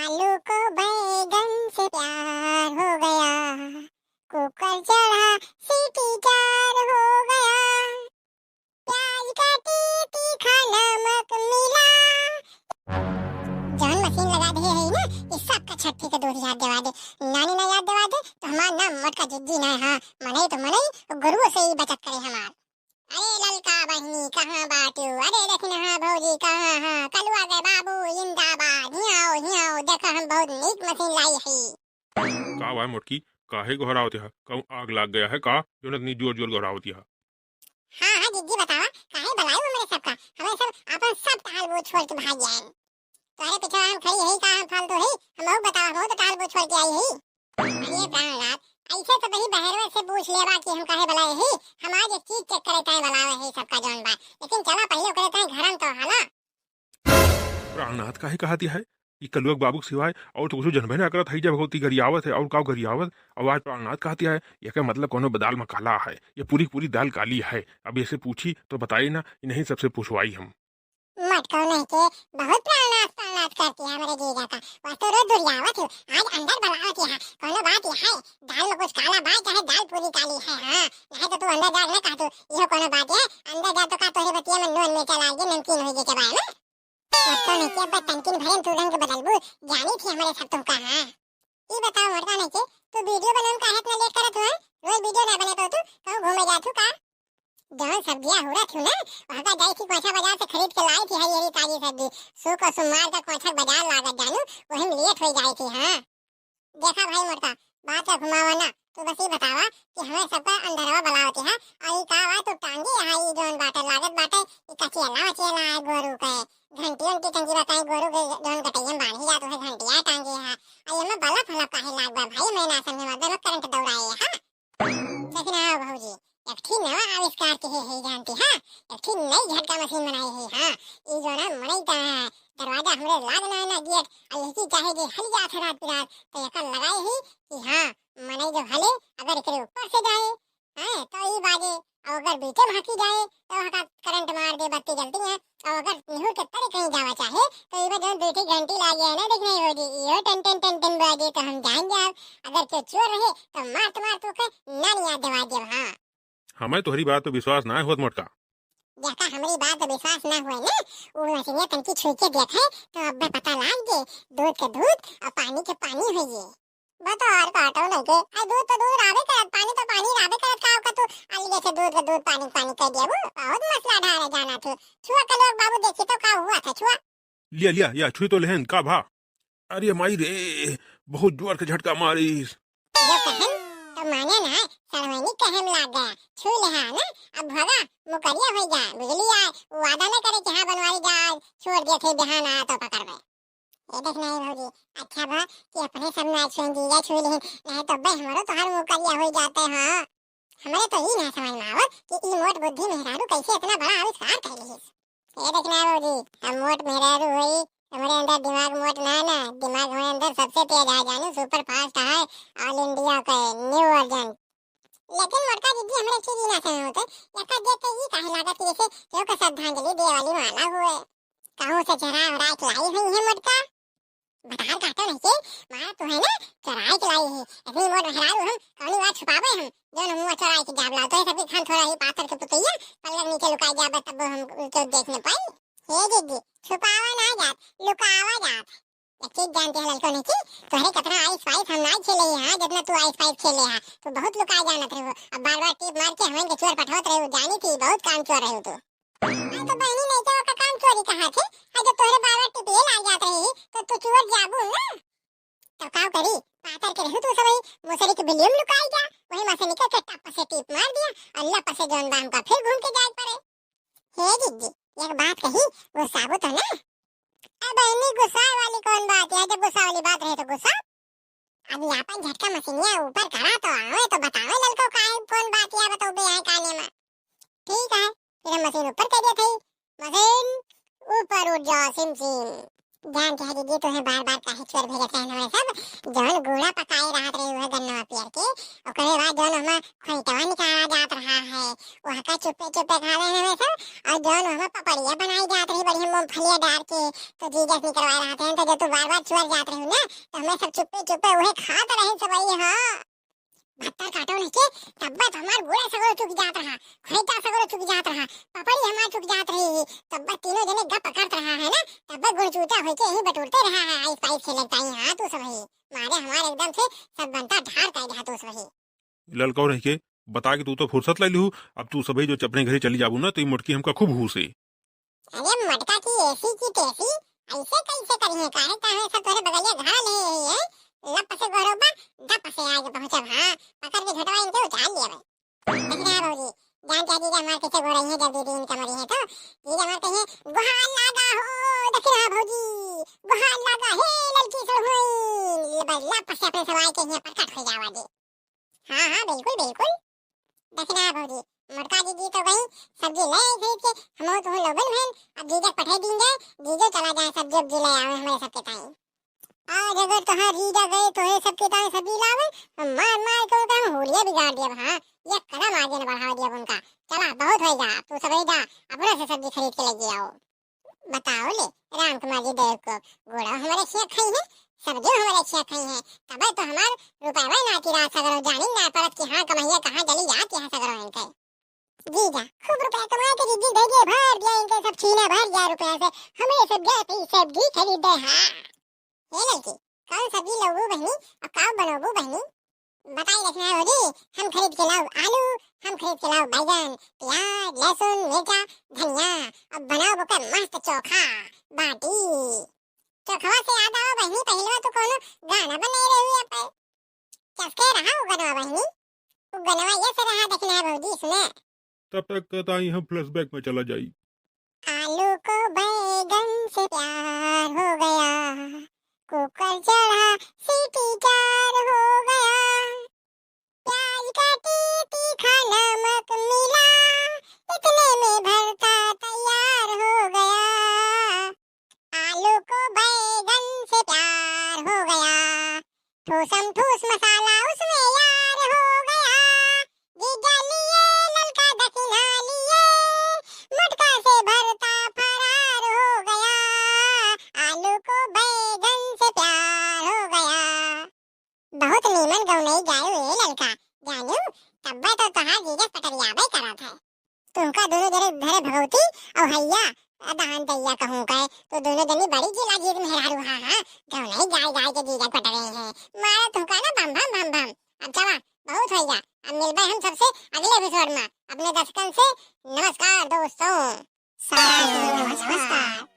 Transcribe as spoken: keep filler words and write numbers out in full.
आलू को बैगन से प्यार हो गया, कुकर चढ़ा सीटी चार हो गया, प्याज काटी तीखा नमक मिला। जौन मशीन लगा दे है ना, ये सबका छट्ठी के दूध याद दिवा दे। नानी ना याद दिवा दे तो हमार नाम मोटका जिज्जी ना है। हाँ, मनई तो मनई, गरुओ से ही बचत करे हमार। अरे ललका बहिनी कहाँ बाटू? अरे दखिनहा भौजी कहाँ हा? कलुआ के बाबू जिंदाबाद। हियाओ, हियाओ, देखा हम बहुत नीक मशीन लाई ही। का बा मोटकी, काहे गोहरावत हा? कहूँ आग लाग गया है का, जौन इतनी जोर जोर गोहरावत हा? हाँ, हाँ, जिज्जी बतावा, काहे बलायो हमरे सबका? हमें सब, अपन सब टाल वो छोड़ के भाग जाए। तोहरे पीछे हम खड़ी है का, हम फालतू है? हम बहुत बतावा, हम तो टाल वो छोड़ के आई है। अरे प्राणनाथ, ऐसे तो वही बहरवा से पूछ लेवा कि हम काहे बलाए ही। हम आज एक चीज चेक करे ताई बलावे ही सबका जौन बा। लेकिन चला पहले ओकरे ताई घरम तो हाला। प्राणनाथ काहे कहती है? ई कलुआ के बाबू के सिवाय और तो कुछ जनबे ना करत है, जब होती गरियावत है और का गरियावत। और आज प्राणनाथ कहती है, ये का मतलब कोनो दाल में काला है, ये पूरी पूरी दाल काली है। अब ऐसे पूछी तो बताई ना, इन्हीं सबसे पूछवाई हम। मटको नहीं के बहुत प्राणनाथ, प्राणनाथ करती है हमरे जीजा का। वह तो रोज दुरियावत हो, आज अंदर बलावत यहाँ। कोनो बात यहाँ है, दाल में कुछ काला बा, चाहे दाल पूरी काली है, हाँ। नहीं तो तू अंदर जा ना कह तू, यह कोनो बात है, अंदर जा तो का तोहरे बतिया में नून मिर्चा लाग गए, नमकीन हो गए के बारे में। मटको नहीं के अब तनकिन भरे में तू रंग बदलबू, जानी थी हमारे सब तुमका, हाँ। ई बताओ मोटका नहीं के, तू वीडियो बनावे में काहे इतना लेट करत हो? रोज वीडियो ना बने तो तू कहूँ घूमे जात हो का? जौन सब्जिया हुरत हूँ ना, वहाँ का जाई थी कोइछा बाजार से खरीद के लाई थी हरी हरी ताजी सब्जी। शुक और सोमवार का कोइछा बाजार लागत जानू, वही में लेट हो जाई थी। हाँ देखा भाई मोटका, बात का घुमावा ना, तू बस ये बतावा कि हमें सबका अंदरवा बलावती है। और ये का बा तू टांगी यहाँ, ये जौन बाटे लागत बाटे, ये कचियला वचियला है गोरू के, घंटी उंटी टंगी बताई गोरू के, जौन गटैया में बांधी जात है घंटिया टांगी है। और ये में बल्ब हलब काहे लाग बा भाई, मैं ना समझे, मतलब करंट दौड़ाए है। हाँ। देखना हो भौजी, एक ठे नवा आविष्कार के है, है जानती, हाँ? एक ठे नई झटका मशीन बनाई है, हाँ? ई जो ना मनई का दरवाजा हमरे लाग ना, ना गेट, आ लड़की चाहे जे हल जात है रात बिरात, तो एकर लगाई ही कि हाँ, मनई जो हले, अगर एकरे ऊपर से जाए, हाँ, तो ई बाजे, और अगर बीचे में हकी जाए, तो वहाँ का करंट मार दे, बत्ती जलती है। और अगर निहुर के तरे कहीं जावा चाहे, तो इबे जौन दो ठे घंटी लागे है ना, देख नहीं हो जी, इहो टन टन टन टन बाजे, तो हम जाएंगे अब। अगर केहू चोर रहे, तो मार तो मार तो के नानी याद दिवा देब, हाँ। हमें तोहरी बात पे विश्वास ना होत मोटका। जका हमरी बात पे विश्वास ना हुए ना, वो मशीनिया तनकी छुई के देखे, तो अब्बे पता लाग जे, दूध के दूध और पानी के पानी हुई जे। बता और काटो नहीं के, आ दूध तो दूध रावे करत, पानी तो पानी रावे करत, का ओका तू अलगे से दूध के दूध, पानी के पानी कह दिया, वो बहुत मसला ढारे जाना थे। छुआ के लोग बाबू देखी तो का हुआ था, छुआ। लिया, लिया, या छुई तो लेहन, का भा? अरे माई रे, बहुत जोर के झटका मारिस। जो कहन तो माने ना, सड़वैनी कहे में लाग गया, छुई लेहा ना, अब भगा, मुकरिया हो जा, बुझली आय, वादा न करे कि हाँ बनवारी जा, छोड़ दिया थे बिहान आया तो पकड़ गए। ये देख नहीं भौजी, अच्छा बा कि अपने सब ना छुएन, जीजा छुई लेहन, नहीं तो बे हमरो तोहार मुकरिया हो जाते, हाँ। हमरे तो ई ना समझ में आवत कि ई मोट बुद्धि मेहरारू कैसे इतना बड़ा आविष्कार कर लिहिस। ये देख ना भौजी, हम मोट मेहरारू होई, हमरे अंदर दिमाग मोट ना ना, दिमाग हमरे अंदर सबसे तेज है, जानू super fast है, all India के new version। लेकिन मोटका जिज्जी हमरे चीज ई ना समझ होते, एका देख के ई काहे लागत कि जैसे केहू के श्रद्धांजलि दे वाली माला हुए। कहूँ से चोरा उरा के लाई हुई है मोटका? बतार काटो नहीं के, मारा तू है ना, चोराई के लाई है। इतनी मोट मेहरारू हम, कौनी बात छुपावे हम, जो न मुँह चोराई के जाब लाओ, तो ये सबके खान थोड़ा ही पाथर के पुतैया, पलक नीचे लुकाई जाबे तब हम उनके देख न पाई। हे जिज्जी, छुपावा ना जात, लुकावा जात। एक चीज जानते हैं ललको नहीं की, तोहरे कितना ice spice हम ना खेले ही हाँ, जितना तू ice spice खेले हाँ, तू बहुत लुकाई जानत रहे हो। अब बार बार टीप मार के हमन के चोर पठवत रहे हो, जानी थी बहुत काम चोर रहे हो तू। हाँ, तो बहनी नहीं तो ओकर काम चोरी कहाँ थे? हाँ, जब तोहरे बार बार टिपिए लाग जात रही, तो तू चोर जाबू ना। तब का करी? पातर के रहू तू सबही, मोसरी के बिलियम लुकाई जा, वही मसनिका के टप से टीप मार दिया, और लप से जौन बा हमका फिर घूम के जाए पड़े। हे जिज्जी, एक बात कही, गुस्साबू तो ना? अब बहनी गुस्सा वाली कौन बात है? जब गुस्सा वाली बात रहे तो गुस्सा। अब ये अपन झटका मशीनिया ऊपर करा तो आवे तो बतावे ललको काहे कौन बात या बताओ बे आए काने में। ठीक है, फिर हम मशीन ऊपर कर दिया थे। मशीन ऊपर उठ जा सिम सिम। जानत हया दीदी, तोहे बार-बार काहे चोर भेजत रहन हमरे सब? जौन गुड़ा पकाए रहत रही उहे गन्नवा पियर के, ओकरे बाद जौन हमा खोइटवा निकाला जात रहा है, वहाँ का चुप्पे चुप्पे खा रहे हमें सब। और जौन हमा पपड़िया बनाई जात रही बढ़िया मूंगफलिया डार के, तो जीजा से निकलवाए रहत हैं। तो जब तू बार-बार चोर जात रही ना, तो हमें सब चुप्पे चुप्पे उहे खात रहे सब। हाँ, भत्तर काटो नहीं के, तब्बे तो हमार गुड़ा सगरो चुक जात रहा, खोइटा सगरो चुक जात रहा, पपड़ी हमार चुक जात रही, तब्बे तीनों जने गप करत रहा है ना, तब्बे गुड़ चूटा होके यहीं बटोरते रहा है, आइस पाइस खेलत ताई। हाँ, तू सब ही मारे हमार एकदम से सब बनता ढार कर दिया तू सब ही। ललकौ रह के बता के तू तो फुर्सत ले लिहू, अब तू सभी जो अपने घरे चली जाबू ना, तो ई मोटकी हमका खूब हूसे। अरे मोटका की ऐसी की तैसी, ऐसे कैसे करी है? काहे, काहे सब तोरे बगलिया घरा ले आई है? लप से गोरोबा, दप से आगे पहुँचब, हाँ, पकड़ के झोटवा इनके उतार लिया भाई। दखिना भौजी, जानत हया जीजा हमार कैसे गोरइहैं, जब दीदी इनका मरिहैं तो, जीजा हमार कहिहैं, "गोहार लागा हो दखिना भौजी, गोहार लागा हे ललकी सोहइन।" ले भाई, लप से अपने सब आए के हियाँ प्रकट हो जावा दे। हाँ, हाँ, बिल्कुल, बिल्कुल। दखिना भौजी, मोटका दीदी तो गई सब्जी ले आई खरीद के, हम तो लोगन भेन, अब जीजा पठे दीन जाए, जीजो चला जाए सब्जी उब्जी ले आवे हमरे सबके ताई। आज अगर तोहार जीजा गए, तोहे सबके ताई सब्जी लावे, हम मार मार के उनका हम होलिया बिगाड़ दियब। हाँ, एक कदम आगे न बढ़ावे दियब उनका। चला, बहुत होइ जा, तू सब जा, अपने से सब्जी खरीद के लेके आओ। बताओ ले, राम कुमार जी देव को गोड़ा हमारे खिया खाई है, सब्जियों हमारे खिया खाई है, तबे तो हमार रुपया ना तिरा सगरो, जानी ना पड़त कि हाँ कमैया कहाँ चली जात है सगरो इनके। जीजा, खूब रुपया कमाए के दीदी दे दे, भर दिया इनके सब छीना, भर दिया रुपया से, हमें सब गए थे सब्जी खरीदे। हाँ। हे लड़की, कौन सब्जी लोबू बहनी और का बनोबू बहनी? बताई दखिना भौजी, हम खरीद के लाओ आलू, हम खरीद के लाओ बैगन, प्याज, लहसुन, मिर्चा, धनिया, अब बनाओ ओकर मस्त चोखा, बाटी। चोखवा से याद आवा बहनी, पहिलवा तू कोनो गाना बनाई रही है पे। चसके रहा उ गनवा बहनी। उ गनवा ये से रहा दखिना भौजी, सुने। तब तक के ताई हम flashback में चला जाई। आलू को बैगन से प्यार हो गया, कुकर चढ़ा सीटी चार हो गया, प्याज काटी तीखा नमक मिला, इतने में भरता तैयार हो गया। आलू को बैगन से प्यार हो गया, ठूसम ठूस मसाला उसमें यार हो गया। जीजा लिए ललका दखिना लिए, मोटका से भरता फरार हो गया। आलू को बैगन से प्यार हो गया। बहुत नीमन गौनई गायो ए ललका, जानियो, तब्बे तो तोहार जीजा पटरियाबे करत है। तुमका दोनों जने धरे भगवती और हैया, आ दहन दैया कहूँ कहे, तो दोनों जनी बड़ी जिला गीत मेहरारू, हाँ, हाँ, गौनई गाय गाय के जीजा पटरे हैं। मारा तुमका ना बम बम बम बम। अब चला, बहुत हैया, अब मिलबे हम सबसे अगले episode में। अपने दर्शकन से नमस्कार दोस्तों। सादर नमस्कार।